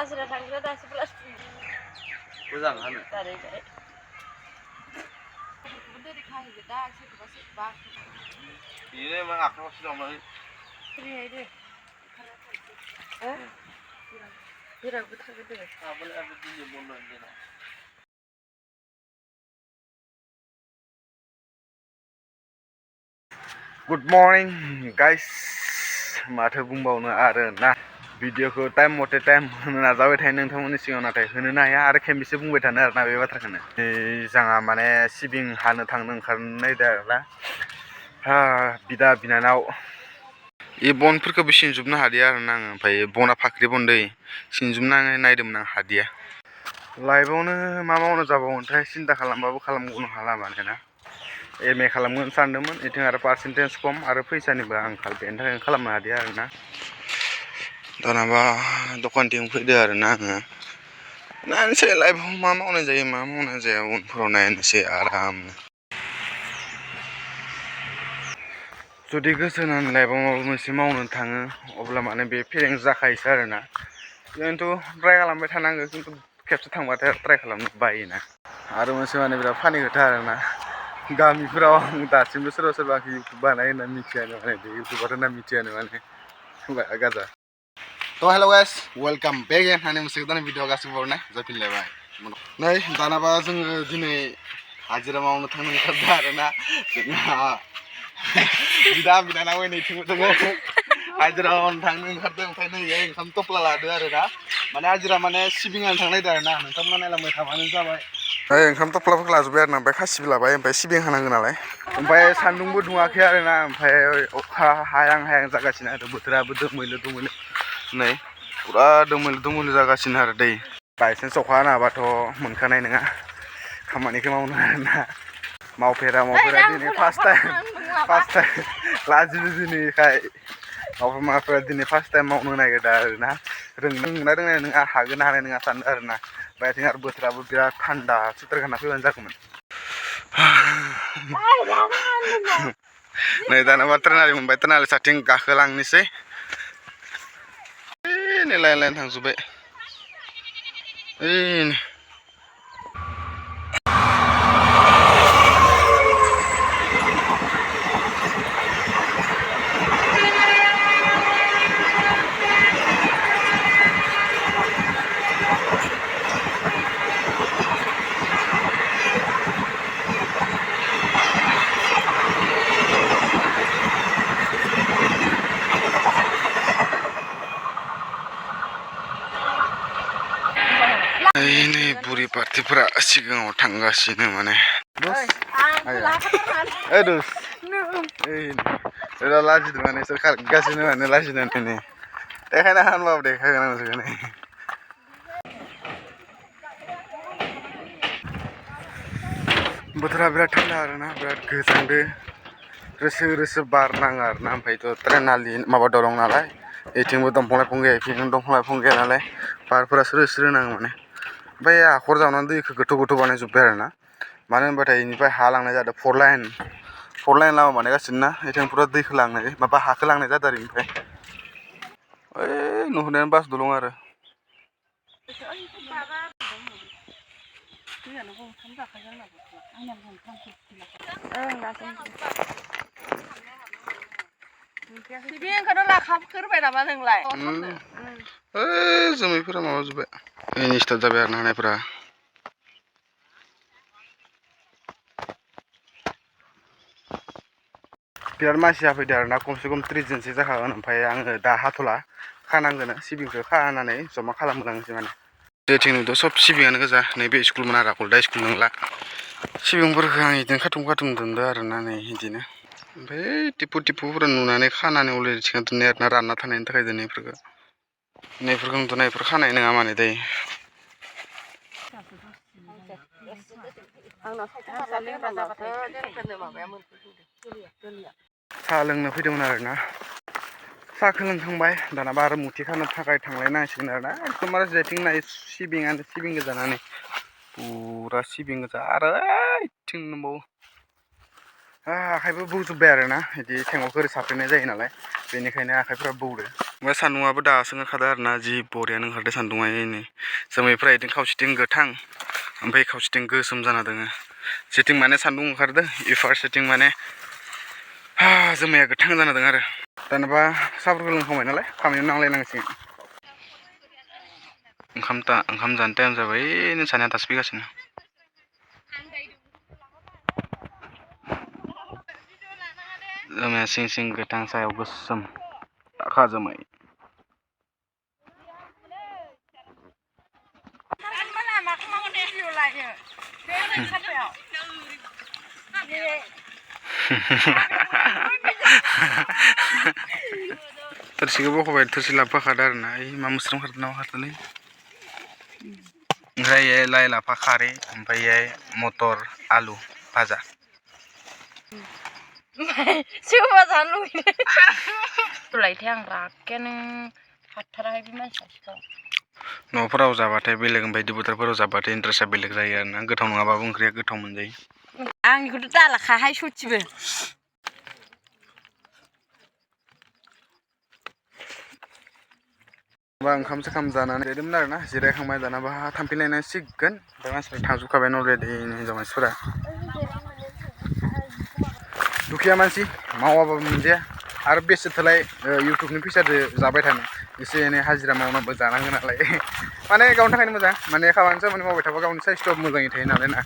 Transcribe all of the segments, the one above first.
हाजिरा थांग्रा दासो प्लास्टिक मोजाङानो बेनो मा आखायावसो दंमोन जेरावबो थागोन दे गुड मर्निं गाइस माथो बुंबावनो आरो ना भिडिअखौ टाइम मथे टाइम होनो नाजाबाय थायो नोंथांमोननि सिगाङाव नाथाय होनोनो हाया आरो खेबसेसो बुंबाय थानो आरोना बे बाथ्राखौनो जोंहा माने सिबिं हानो थांनो ओंखारनो नागिरदों आरोना बिदा बिनानाव बे बनफोरखौबो सिनजोबनो हादिया आरोना आङो ओमफ्राय बना फाख्रि बन दै सिनजोबनो नायदोंमोन आं हादिया लाइफआवनो मा मावनो जाबावोनथाय सिन्था खालामबाबो खालामगनो हाला माने ना MA खालामगोन सानदोंमोन बेथिं आरो पार्सेन्टेज खम आरो फैसानिबो आंखाल बेनि थाखायनो खालामनो हादिया आरोना दानाबा दखानथिं फैदो आरोना आङो नायनोसै लाइफआव मा मावनाय जायो मा मावनाय जाया उनफोराव नायनोसै आरामनो जुदि गोसो होनानै लाइफआव माबा मोनसे मावनो थाङो अब्ला माने बे फेलें जाखायोसो आरोना खिन्थु ट्राय खालामबाय थानांगौ खिन्थु खेबसे थांबाथाय ट्राय खालामनो बायोना आरो मोनसे माने बिराद फानि खोथा आरोना गामिफोराव दासिमबो सोरबा सोरबा इउटुब बानाय होनना मिथियानो माने बे इउटुबार होनना मिथियानो माने गाजा तो हेलो गाइस वेलकाम बेक होननानै मोनसे गोदान भिडिअ गासिबो हरनाय जाफिनलायबाय नै दानाबा जोङो दिनै हाजिरा मावनो थांनो ओंखारदों आरोना जोंहा बिदा बिनानाव नैथिंबो जोङो हाजिरा मावनो थांनो ओंखारदों ओमफ्राय नै ओंखाम थफ्ला लादो आरोना माने हाजिरा माने सिबिङानो थांनायदो आरोना नोंथांमोना नायलांबाय थाबानो जाबाय ओंखाम थफ्लाफोरखौ लाजोब्बाय आरोना ओमफ्राय खासिबो लाबाय ओमफ्राय सिबिं हानांगौ नालाय ओमफ्राय सान्दुंबो दुङाखै आरोना ओमफ्राय अखा हायां हायां जागासिनो आरो बोथोराबो दोमैलु दोमैलु नै पुरा दोमैलु दोमैलु जागासिनो आरो दै बायसान्स अखा हाना होबाथ' मोनखानाय नङा खामानिखौ मावनो आरोना मावफेरा दिनै फार्स्ट टाइम लाजियो दिनैखाय मावफेरा दिनै फार्स्ट टाइम मावनो नागिरदों आरोना रोंना रोंनाय नङा हागोन हानाय नङा सानदों आरोना बायथिं आरो बोथोराबो बिराद थान्दा सुइटार गानना फैबानो जागौमोन नै दानाबा ट्रेनारि मोनबाय ट्रेनारि साथिं गाखोलांनोसै नै लाइन लाइन थांजोब्बाय नै बुरि पार्टिफोरा सिगाङाव थांगासिनो माने लाजिदों माने इसोर खारगासिनो माने लाजिनानै देखायना होनबाबो देखायगोन आं नोंसोरखौ बोथोरा बिराद थान्दा आरोना बिराद गोजांदो रोसो रोसो बार नाङो आरोना ओमफ्रायथ' ट्रेनालि माबा दलं नालाय बेथिंबो दंफां लाइफां गैया बेथिंबो दंफां लाइफां गैया नालाय बारफोरा स्रो स्रो नाङो माने ओमफ्राय हाखर जावनानै दैखौ गोथौ गोथौ बानायजोब्बाय आरोना मानो होनबाथाय बेनिफ्राय हा लांनाय जादों फर लाइन लामा बानायगासिनो ना बेथिं फुरा दैखौ लांनाय माबा हाखौ लांनाय जादों आरो बेनिफ्राय नुहुरनायानो बास दलं आरो जोमैफोरा माबाजोब्बाय स्टार्ट जाबाय आरो हानायफोरा बिराद मानसि जाफैदों आरोना खमसे खम 30 जनसो जाखागोन ओमफ्राय आङो दा हाथ'ला खानांगोन सिबिंखौ खानानै जमा खालामलांसै माने जेथिंथ' सब सिबिङानो गोजा नैबे स्कुलमोन आरो आकलदा स्कुल नंला सिबिंफोरखौ आं बिदिनो खाथुम खाथुम दोनदों आरोना नै बिदिनो ओमफ्राय टिपुफोरा नुनानै खानानै अलरेडि थिखां दोननाय आरोना रानना थानायनि थाखाय दोननायफोरखौ नुनायफोर खानाय नङा माने दै साहा लोंनो फैदोंमोन आरोना साहाखौ लोंखांबाय दानाबा आरो मुथि खानो थाखाय थांलायनांसिगोन आरोना एकदम आरो जेथिं नाय सिबिङानो सिबिं गोजानानै पुरा सिबिं गोजा आरो ओइथिं दंबावो आखाइबो बौजोब्बाय आरोना बिदि थेंगलखौ ओरै साफ्रेनाय जायो नालाय बेनिखायनो आखाइफोरा बौदो ओमफ्राय सान्दुंआबो दासो ओंखारदों आरोना जि बरियानो ओंखारदों सान्दुंआ नै जोमैफ्रा इदिं खावसेथिं गोथां ओमफ्राय खावसेथिं गोसोम जाना दोङो जेथिं माने सान्दुं ओंखारदों फारसेथिं माने जोमैया गोथां जाना दं आरो दानोबा साहाफोरखौ लोंखांबाय नालाय खामानियाव नांलायनांसिगोन ओंखाम जानो टाइम जाबाय नों सानैया दासो फैगासिनो जोमैया सिं सिं गोथां सायाव गोसोम दाखा जोमै थोरसिखौ बख'बाय थोरसि लाबोफाखादो आरोना ओइ मा मोस्रोम खारदों ना मा खारदोंलै ओमफ्राय लाइ लाफा खारै ओमफ्राय मटर आलु भाजा सोरबा जानो लुबैदों लायथाय आं रागायानो हाथाराहाय बे मानसिया न'फोराव जाबाथाय बेलेग बायदि बोथोरफोराव जाबाथाय इन्ट्रेस्टआ बेलेग जायो आरोना गोथाव नङाबाबो ओंख्रिया गोथाव मोनजायो आंनिखौथ' दालाखाहाय सथिबो ओंखाम सोखाम जानानै देदोंमोन आरोना जिरायखांबाय दानाबा थांफिनलायनांसिगोन दा मानसिफ्रा थांजोबखाबाय अलरेडि हिनजाव मानसिफोरा दुखिया मानसि मावाबाबो मोनजाया आरो बेसेथोलाय इउटुबनि फैसाजों जाबाय थानो एसे एनै हाजिरा मावनाबो जानांगोन नालाय माने गावनि थाखायनो मोजां माने खामानि सामानि मावबाय थाबा गावनि साइस्थ'आबो मोजाङै थायो नालाय ना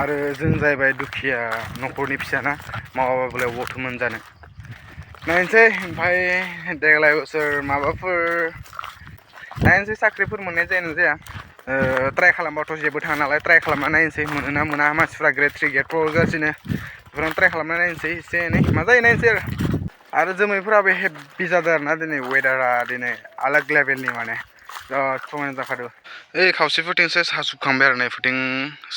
आरो जों जाहैबाय दुखिया न'खरनि फिसाना मावाबाबोलाय बबावथो मोनजानो नायनोसै ओमफ्राय देग्लाय बोसोर माबाफोर नायनोसै साख्रिफोर मोननाय जाया ना जाया ट्राइ खालामबाथ' जेबो थाङा नालाय ट्राइ खालामना नायनोसै मोनोना मोना मानसिफ्रा ग्रेड 3 ग्रेड 4 होगासिनो बेफोरावनो ट्राइ खालामना नायनोसै एसे एनै मा जायो नायनोसै आरो जोमैफोराबो हेभि जादों आरोना दिनै वेदारा दिनै आलाग लेभेलनि माने बिराद समायना जाखादों ओइ खावसेफोरथिं सेस हाजोबखांबाय आरो नैफोरथिं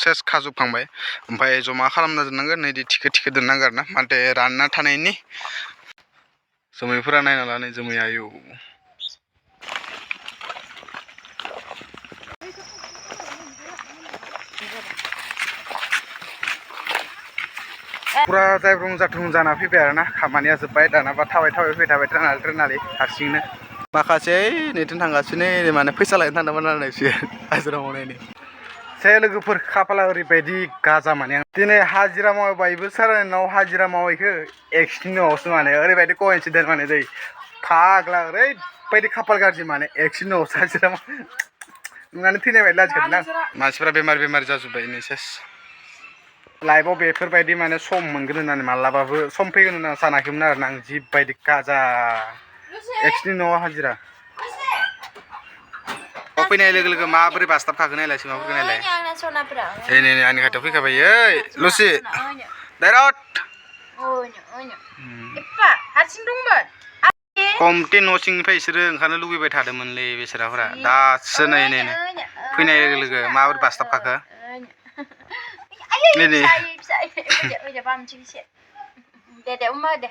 सेस खाजोबखांबाय ओमफ्राय जमा खालामना दोननांगोन नैदि थिखो थिखो दोननांगोन आरोना माथे रानना थानायनि जोमैफोरा नायना ला नै जोमै आयौ पुरा जायब्रं जाथ्रुं जाना फैबाय आरोना खामानिया जोब्बाय दानाबा थाबाय थाबाय फैबाय थाबाय ट्रेनालि हारसिंनो माखासे नैथिं थांगासिनो माने फैसा लायनो थांदोंमोन आरो बिसोर हाजिरा मावनायनि से लोगोफोर खाफाला ओरैबायदि गाजा माने दिनै हाजिरा मावबायबो सारनाव हाजिरा मावैखो एक्सनि न'आवसो माने ओरैबायदि कइन्सिडेन्ट माने जायो फाग्ला ओरैबायदि खाफाल गाज्रि माने एक्सनि न'आवसो हाजिरा नुनानै थैनाय बायदि लाजिखादों आं मानसिफोरा बेमार जाजोब्बाय नै सेस लाइफआव बेफोरबायदि माने सम मोनगोन होननानै मालाबाबो सम फैगोन होननानै सानाखैमोन आरोना आं जिबायदि गाजा एक्सनि न'आव हाजिरा फैनाय लोगो लोगो माबोरै बासटाबखागोन नायलाय सिमाफोरखौ नायलाय नै आंनि खाथियाव फैखाबाय ओइ लुसि दाइरथ हारसिं दंमोन कमटे न' सिंनिफ्राय बिसोरो ओंखारनो लुबैबाय थादोंमोनलै बेसोराफोरा दासो नै फैनाय लोगो लोगो माबोरै बासटाबखाखो Dede, umma de.